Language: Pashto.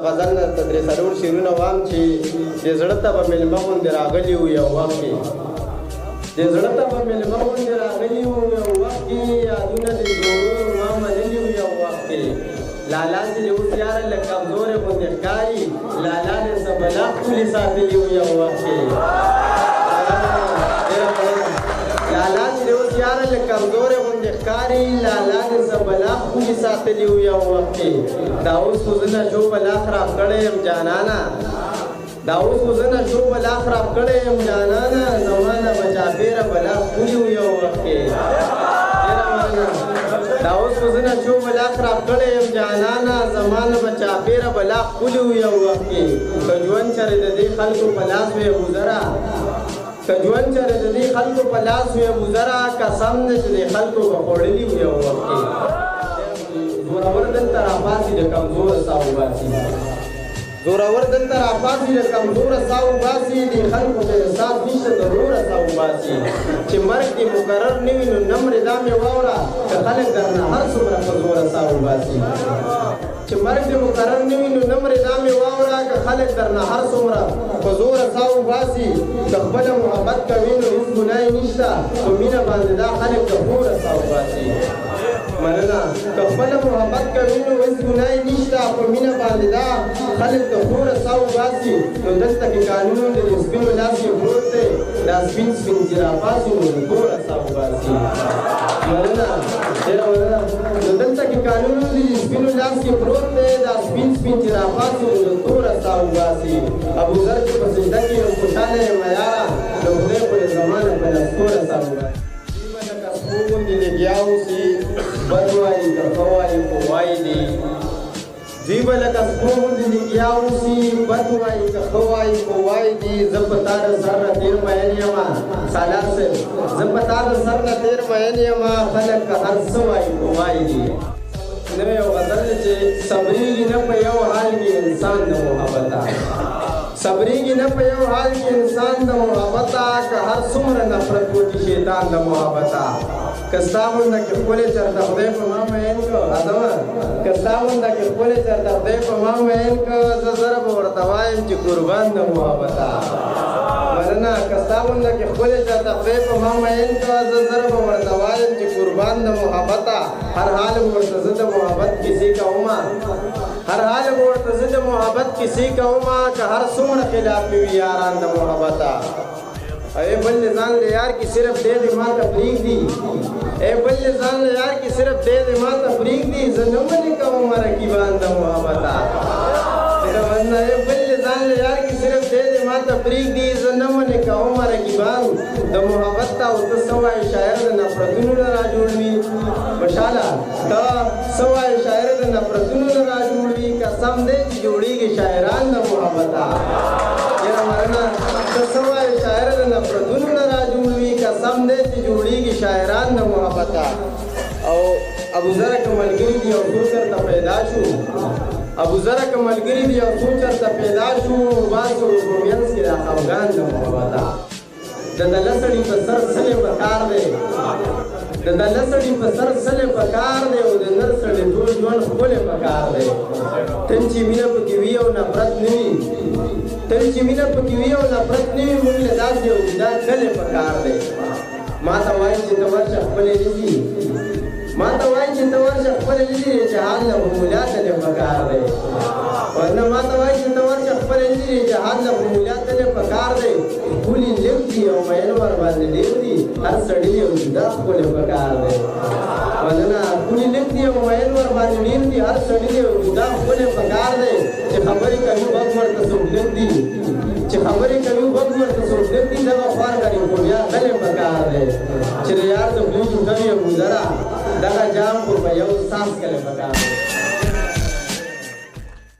غزل نه درې څلور شعرونه وایم چې د زړه ته به مېلمه غوندې راغلي وو یو وخت کې، د زړه ته به مېلمه غوندې راغلي وو یو وخت کې، یادونه د زړونو ما منلي وو یو وخت کې. لالا چې دې اوس یاره لږ کمزورې غوندې ښکاري، لالا دې څه بلا ښکلي ساتلي وو یو وخت کې. لالا چې دې اوس یاره لږ کمزورې غوندې ښکاري، لالا دې څه بلا ښکلي ساتلي وو یو وخت کې. دا اوس خو زه نشو بلا خراب کړی یم جانانه، دا اوس خو زه نشو بلا خراب کړی یم جانانه، زما نه به چاپېره بلا ښکلي وو یو وخت کې. ډېره مننه. دا اوس خو زه نشو بلا خراب کړی یم جانانه، زما نه به چاپېره بلا ښکلي وو یو وخت کې. که ژوند چېرې د دې خلکو په لاس وي ابوذره، که ژوند چېرې د دې خلکو په لاس وي ابوذره، قسم دی چې دې خلکو به خوړلي وو یو وخت کې. زورور دلته راپاڅي د کمزوره ساه وباسي، زورور دلته راپاڅي د کمزوره ساه وباسي، دې خلکو ته احساس نشته د روره ساه وباسي. چې مرګ دې مقرر نه وي نو نه مرې دا مې واوره، که خلک درنه هر څومره په زوره ساه وباسي. چې مرګ دې مقرر نه وي نو نه مرې دا مې واوره، که خلک درنه هر څومره په زوره ساه وباسي. که خپله محبت کوي نو هېڅ ګناه یې نشته، په مینه باندې دا خلک د خوره ساه وباسي. مننه. که خپله محبت کوي نو هېڅ ګناه یې نشته، په مینه باندې دا خلک د خوره ساه وباسي. نو دلته کې قانون دی د سپینو لاس کې پروت دی، دا سپین سپین چې راپاڅي نو د توره ساه وباسي. مننه، ډېره مننه. نو دلته کې قانون دی د سپینو لاس کې پروت دی، دا سپین سپین چې راپاڅي نو د توره ساه وباسي. ابوذر چې په سجده کې یم خوشحاله یم یاره، نو خدای خو دې زما نه په نسکوره ساه وباسي. لکه سپو غوندې لګیا اوسي، بد وایي که ښه وایي خو وایي دي. دوی به لکه سپو غوندې لګیا اوسي، بد وایي که ښه وایي خو وایي دي. زه په تا د سر نه تېر مین یم سالار صاحب، زه په تا د سر نه تېر مین یم، خلک که هر څه وایي خو وایي دي. نوی یو غزل دی چې صبرېږي نه په یو حال کې انسان د محبته، صبرېږي نه په یو حال کې انسان د محبته، که هر څومره نفرت وکړي شیطان د محبته. که ستا غونډه کې ښکلی چېرته خدای په ما مین کړ، ادمه که ستا غونډه کې ښکلی چېرته خدای په ما مین کړ، زه زره به ورته وایم چې قربان د محبته. مننه. که ستا غونډه کې ښکلی چېرته خدای په ما مین کړ، زه زره به ورته وایم چې قربان د محبته. هر حال به ورته زه د محبت کیسې کومه، هر حال به ورته زه د محبت کیسې کومه، که هر څومره خلاف مې وي یاران د محبته. اے بل ځان له یار کې صرف دې دې ما ته پرېږدي، اے بل ځان له یار کې صرف دې دې ما ته پرېږدي، زه نه منې کوم رقیبان د محبته. اے بل ځان له یار کې صرف دې دې ما ته پرېږدي، زه نه منې کوم رقیبان د محبت. او ته څه وایې شاعر د نفرتونو نه را جوړ وي، مشاله ته څه وایې شاعر د نفرتونو نه را جوړ وي، قسم دی چې جوړېږي شاعران د محبته. ډېره مننه. ته څه وایې شاعر د نفرتونو نه را جوړ وي، قسم دی چې جوړېږي شاعران د محبته. او ابوذره که ملګري دي او څو چېرته پیدا شو، ابوذره که ملګري دي او څو چېرته پیدا شو، باسو په منځ کې دا خفګان د محبته. د دله سړي په سر سلې په کار دی، د دله سړي په سر سلې په کار دی، او د نر سړي ټول ژوند ښکلی په کار دی. تل چې مینه پکې وي او نفرت نه وي، تل چې مینه پکې وي او نفرت نه وي، موږ له داسې یو جدا کلی په کار دی. ما ته وایي چې ته ورشه خپلې لیدي، ما ته وایي چې ته ورشه خپلې لیدي، جهان له ملا تلې په کار دی. ورنه ما ته وایي چې ته ورشه خپلې لیدي، جهان له ملا تلې په کار دی. ښکلي لږ دي او میین ورباندې ډېر دي، هر سړي یو جدا ښکلی په کار دی. مننه. ښکلي لږ دي او میین ورباندې ډېر دي، هر سړي یو جدا ښکلی په کار دی. چې خبرې کوي غوږ ورته څوک لږ دي، چې خبرې کوي غوږ ورته څوک لږ دي، دغه خوار غریب خو بیا غلی په کار دی. چې د یار د خولې جوټه وي ابوذره، دغه جام خو په یو څاڅکلی په کار دی.